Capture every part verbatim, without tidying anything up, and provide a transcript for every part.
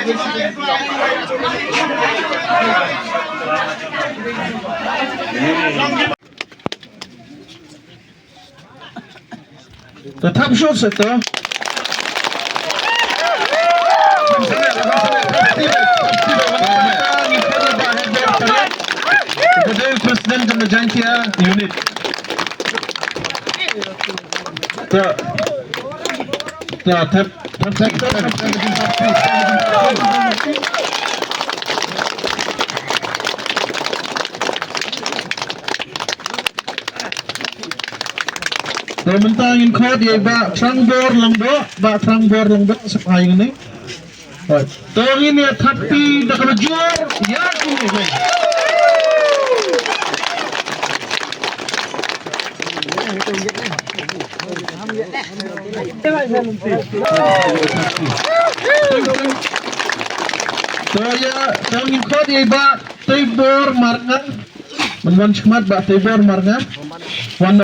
Te thap shuh seh te. President jong ka Jaiñtia Unit. Te, te thap, thap shuh. Te mynta ngin khot ïa i Bah Trangbor Lyngdoh, Bah Trangbor Lyngdoh, sa phai ngin. Te ngin ïa thap kti da kaba jur ïa kine. Te ïa, te ngin khot ïa i Bah Teibor Marngar. Ban wan shakhmat Bah Teibor Marngar. Wan.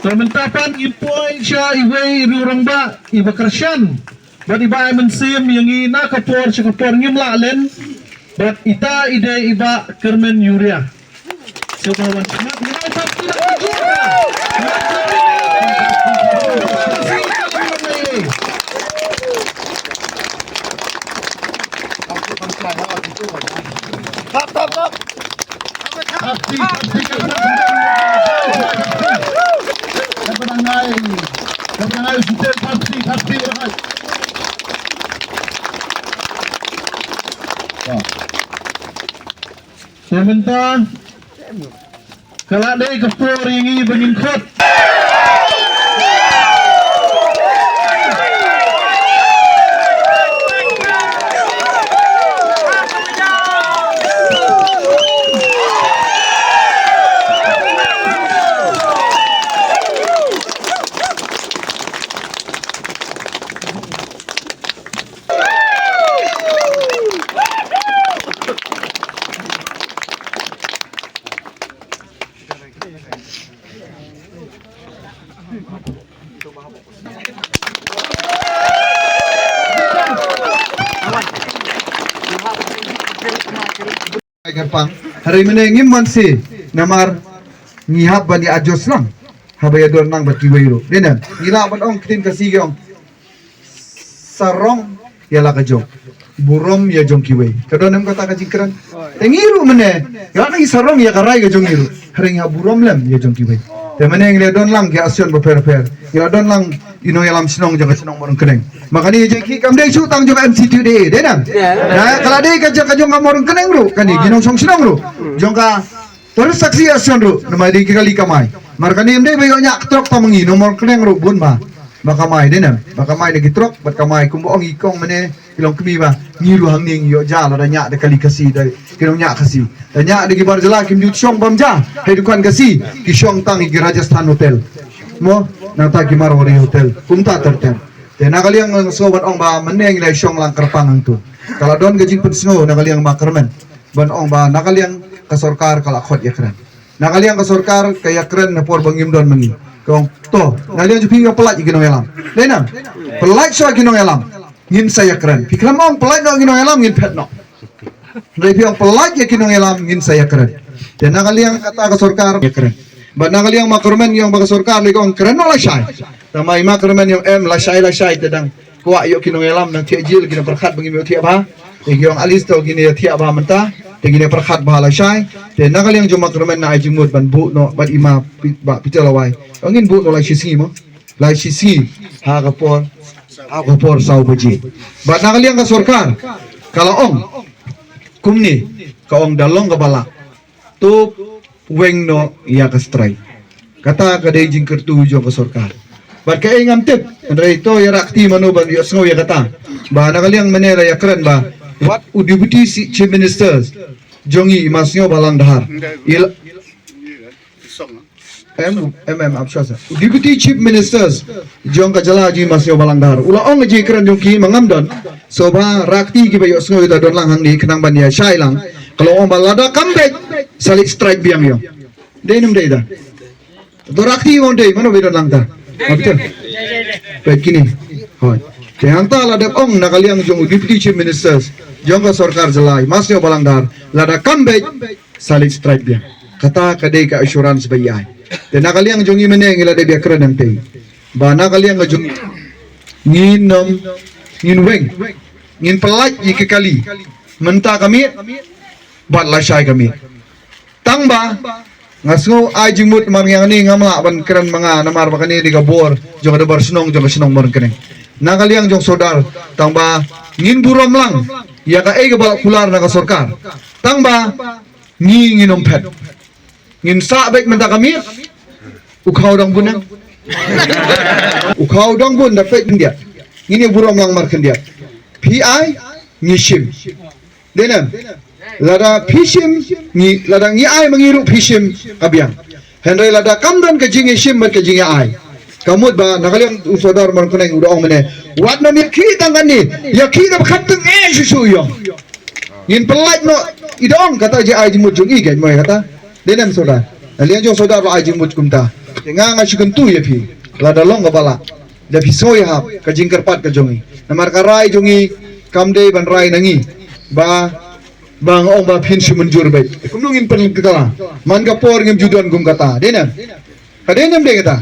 Te mynta pat ngin poi sha iwei i rangbah iba kyrshan. Bad iba ai mynsiem ïa ngi na ka por sha ka por, ngim lah len. Bad ita i dei i Bah Kyrmen Uriah. Sngewbha wan sngap, ngi ai thap kti da ka jur. Thap, thap, thap. Thap kti, thap kti, thap kti. Thap kti, thap kti, thap kti. Te mynta ka la dei ka por ïa ngi ba ngin khot. Ai kyrpang. Hynrei mynne ngim mon shuh namar ngi hap ban ïa adjust lang. Haba ïa don lang bad kiwei ruh. Dei ne ngi lah ban ong ktien Khasi ki ong sarong ïa la ka jong, burom ïa jong kiwei. Ka don em kata ka jingkren? Te ngi ruh mynne ngi lah ngi sarong ïa ka rai ka jong ngi ruh. Hynrei ngi hap burom lem ïa jong kiwei. Te mynne ngi la don lang ki action bapher bapher. Ngi la don lang i nongïalam shnong jong ka shnong Mawryngkneng. Ma kane jong ki kam dei shuh tang jong ka M C T U D A, dei ne? Ka la dei ka jong ka jong ka Mawryngkneng ruh, kane ki nongshong shnong ruh jong ka Terus saksi action ruh namar dei ki kali kamai. Mar kane ym dei ba ïoh ñiah trok tang ma ngi, nong Mawryngkneng ruh bun ba ba kamai, dei ne? Ba kamai na ki trok bad kamai kumba ong i kong mynne ki long kmie ba ngi ruh hangne ngi ïoh ja lada ñiah da kali Khasi, da ki nongñiah Khasi. Da ñiah da ki bar jylla kim ju shong bam ja ha dukan Khasi, ki shong tang ha ki Rajasthan Hotel. Mo, nangta ki Marwari Hotel. Kumta ter ter. Te na ka liang nga sngew ban ong ba mynne ngi la shong lang kyrpang hangto. Ka la don ka jingpynsngew na ka liang Ma Kyrmen ban ong ba na ka liang ka sorkar ka la khot ïakren. Na ka liang ka sorkar ka ïakren na por ba ngim don ma ngi. Ka ong to, na liang jong phi nga pyllait ïa ki nongïalam. Dei ne? Pyllait shuwa ki nongïalam. Ngin sa ïakren. Phi khlem ong pyllait noh ki nongïalam, ngin phet noh. Hynrei phi ong pyllait ïa ki nongïalam, ngin sa ïakren. Te na ka liang kata ka sorkar ïakren. Bad na ka liang Ma Kyrmen ngi ong ba ka sorkar lei ka ong kren noh lashai. Tangba i Ma Kyrmen ngi ong em, lashai lashai te dang kwah ïoh ki nongïalam nang thiah jil, ki nang pyrkhat ba ngim ïoh thiah bha. Te ki ong at least to kine ïa thiah bha mynta, te kine pyrkhat bha lashai. Te na ka liang jong Ma Kyrmen na ai jingmut ban buh noh bad i Ma Pi-, Bah Peter Lawai. Ong ngin buh noh lai shisngi mo. Lai shisngi ha ka por, ha ka por saw baje. Bad na ka liang ka sorkar ka la ong kumne, ka ong da long kaba lah, to weng noh ïa ka strike. Kata ka dei jingkyrkhu jong ka sorkar. Bad kaei ngam tip, hynrei to ïa rakti mano ban ïohsngew ïa kata. Ba na ka liang mynne la ïakren ba wat u Deputy Chief Minister jong ngi i Ma Sniawbhalang Dhar. I la M M M Apsha sa. Deputy Chief Ministers jong ka jylla jong ngi Masngiaw Balang Dhar u la ong ka jingkren jong ki ma ngam don. So ba rakti ki ba ïohsngew ïa ta don lang hangne khnang ban ïa shai lang. Ka long ong ba lada kam beit sa leit strike biang ïong. Dei ne ym dei da. To rakti ong dei mano ba don lang ta. Apa tu? Peit kine. Hoi. Te hangta la dep ong na ka liang jong u Deputy Chief Ministers jong ka sorkar jylla Masngiaw Balang Dhar lada kam beit sa leit strike biang. Kata ka dei ka assurance ba ïa ai. Te na ka liang jong ngi mynne ngi la dep ïa kren nangtei. Ba na ka liang ka jong ngi ngin ym ngin weng ngin pyllait ïa ka kali. Mynta ka miet bad lashai ka miet. Tang ba nga sngew ai jingmut namar ngi hangne ngam lah ban kren ma nga namar ba kane dei ka bor jong ka dorbar shnong jong ka shnong Mawryngkneng. Na ka liang jong sordar tang ba ngin burom lang ïa kaei kaba la kular na ka sorkar. Tang ba ngi ngin ym phet. Ngin sah beit mynta ka miet. U khaw dang bun em. U khaw dang bun da peit khyndiat. Ngin ïa burom lang markhyndiat. Phi ai ngi shim. Dei ne em? Lada phi shim ngi lada ngi ai ma ngi ruh phi shim ka biang. Hynrei lada kam don ka jingïashim bad ka jingïa ai. Ka mut ba na ka liang u sordar Mawryngkneng u da ong mynne. Wat nym ïakhih tang kane ïakhih da ba kham tyngeh shuh shuh ïong. Ngin pyllait noh i da ong kata jingïa ai jingmut jong i keiñ mo ïa kata. Dei ne em sordar? Na liang jong sordar ba ai jingmut kumta. Te nga nga shu kyntu ïa phi. Lada long kaba lah da phi sngew ïahap ka jingkyrpad ka jong i. Namar ka rai jong i kam dei ban rai na ngi ba ba nga ong ba phin shu mynjur beit. Kumno ngin pynkylla man ka por ngim ju don kum kata. Dei ne em? Ka dei ne ym dei kata?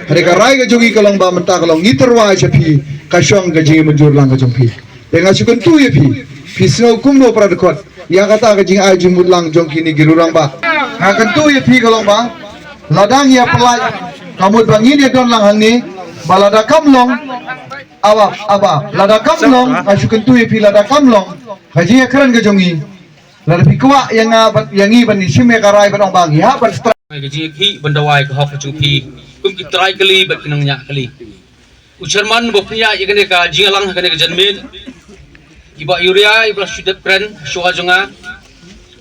Ka dei ka rai ka jong i ka long ba mynta ka long ngi tyrwa sha phi ka shong ka jingmynjur lang ka jong phi. Te nga shu kyntu ïa phi phi sngew kumno para dkhot ïa kata ka jingai jingmut lang jong kine ki rangbah. Nga kyntu ïa phi ka long ba lada ngi ïa pyllait ka mut ba ngin ïa don lang hangne ba lada kam long aba aba lada kam long nga shu kyntu ïa phi lada kam long ka jingïakren ka jong ngi. Lada phi kwah ïa nga bad ïa ngi ban ïashim ïa ka rai ban ong ba ngi hap ban strike. Ka jingïakhih ban dawa ïa ka hok ka jong phi kum ki trai kali bad ki nongñiah kali. U chairman ba pynïaid ïa kane ka jingïalang ha kane ka janmiet. I Bah Yuria i ba la shu dep kren shuwa jong nga.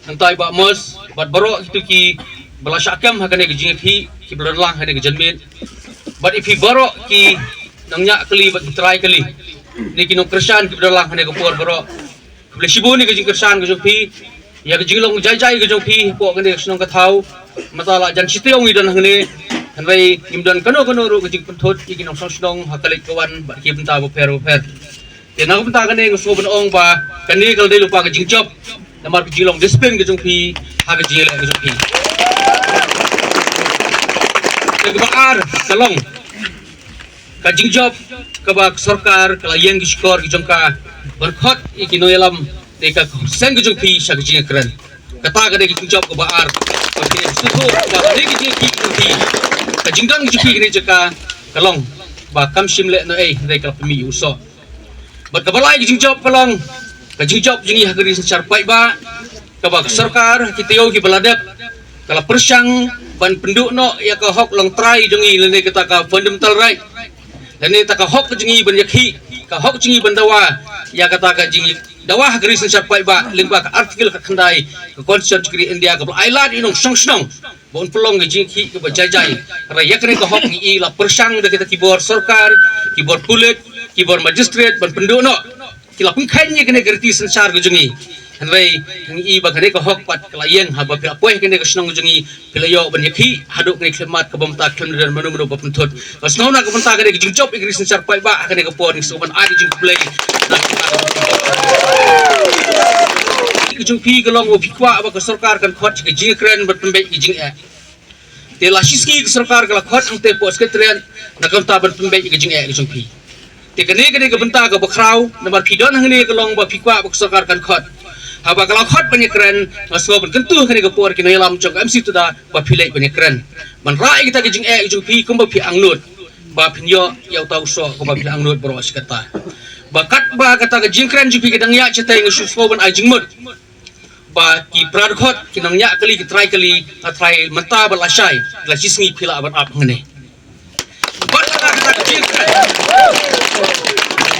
Nangta i Bah Mos bad baroh kito ki ba la shah kem ha kane ka jingïakhih ki ba la lang ha kane ka janmiet. Bad ïa phi baroh ki nongñiah kali bad ki trai kali. Ne ki nongkyrshan ki ba la lang ha kane ka por baroh. Khublei shibun ïa ka jingkyrshan ka jong phi ïa ka jinglong jai jai ka jong phi hapoh kane ka shnong ka thaw. Mynta la jan shiteng i don hangne. Hynrei ngim don kano kano ruh ka jingpynthut ïa ki nongshong shnong ha ka leit ka wan bad ki bynta bapher bapher. Te na ka bynta kane nga sngew ban ong ba kane ka la dei lypa ka jingjop namar ka jinglong discipline ka jong phi ha ka jingïaleh ka jong phi. Te kaba ar ka long ka jingjop kaba ka sorkar ka la ïeng ki shkor ki jong ka ban khot ïa ki nongïalam ne ka seng ka jong phi sha ka jingïakren. Kata ka dei ka jingjop kaba ar. Ka dei ka suthu ba ka dei ka jingïakhih ka jong phi. Ka jingdon ka jong phi kane jaka ka long ba kam shym leh noh ei hynrei ka la pynmih u soh. Bad kaba lai ka jingjop ka long ka jingjop jong ngi ha ka ri synshar paidbah kaba ka sorkar ha ki taïew kiba la dep ka la pyrshang ban pynduh noh ïa ka hok longtrai jong ngi lane kata ka fundamental right lane kata ka hok jong ngi ban ïakhih ka hok jong ngi ban dawa ïa kata ka jingdawa ha ka ri synshar paidbah lyngba ka article khatkhyndai ka Constitution jong ka ri India kaba la ai lad ïa u nongshong shnong ba un pynlong ka jingïakhih kaba jai jai. Hynrei ïa kane ka hok ngi i la pyrshang da kita ki bor sorkar, ki bor pulit, ki bor magistrate ban pynduh noh. Ki la pynkheiñ ïa kane ka riti synshar ka jong ngi. Hynrei ngi i ba kane ka hok pat ka la ïeng haba phi la poi ha kane ka shnong ka jong ngi phi la ïoh ban ïakhih haduh kane ka khlieh mat kaba mynta khlem da don mano mano ba pynthut. Ka sngewna ka bynta kane ka jingjop ïa ka ri synshar paidbah ha kane ka por ngi sngewbha ban ai ka jingkhublei. Ka jong phi ka long ba phi kwah ba ka sorkar kan khot ka jingkren ban pynbeit ka jingeh. Te la shisngi ka sorkar ka la khot hangtei hapoh secretariat na ka bynta ban pynbeit ka jingeh ka jong phi. Te kane kane ka bynta kaba khraw namar phi don hangne ka long ba phi kwah ba ka sorkar kan khot. Haba ka la khot ban ïakren nga sngew ban kyntu ha kane ka por ki nongïalam jong ka M C Tuda ba phi leit ban ïakren ban rah ïa kata ka jingeh ka jong phi kumba phi angnud ba phin ïoh ïa uta u soh kumba phi la angnud baroh shi katta. Ba katba kata ka jingkren jong phi ka dang ïaid shatei nga shu sngew ban ai jingmut ba ki para dkhot ki nongñiah kali ki trai kali nga trai mynta ba la shai la shisngi phi lah ban ap hangne. Bad lada kata ka jingkren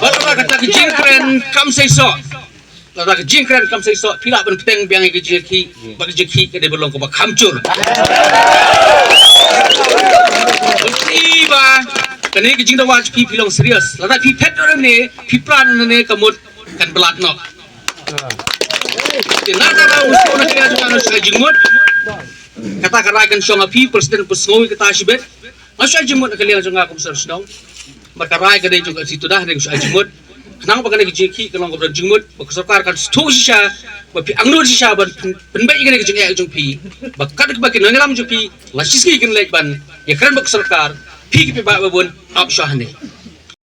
bad lada kata ka jingkren kam sei soh lada ka jingkren kam sei soh phi lah ban bteng biang ïa ka jingkhih ba ka jingkhih ka dei ban long kaba kham jur. Phi ba kane ka jingdawa jong phi phi long serious. Lada phi phet ïa ne phi plan ne ka mut kan blat noh. Te na ka ba u shu na ka jong ka shu ai jingmut. Kata ka rai kan shong ha phi president phi sngew kata shibit. Nga shu ai jingmut na ka liang jong nga kum sar shnong. Ba ka rai ka dei jong ka situ dah ne ka shu ai jingmut. Khnang ba kane ka jingkhih ka long ka jingmut ba ka sorkar kan shu shisha ba phi angnud shisha ban pynbeit ïa kane ka jingeh jong phi. Ba kat ba ki nongïalam jong phi la shisha kan leit ban ïakren ba ka sorkar phi ki phi ba ba bun ap shah ne.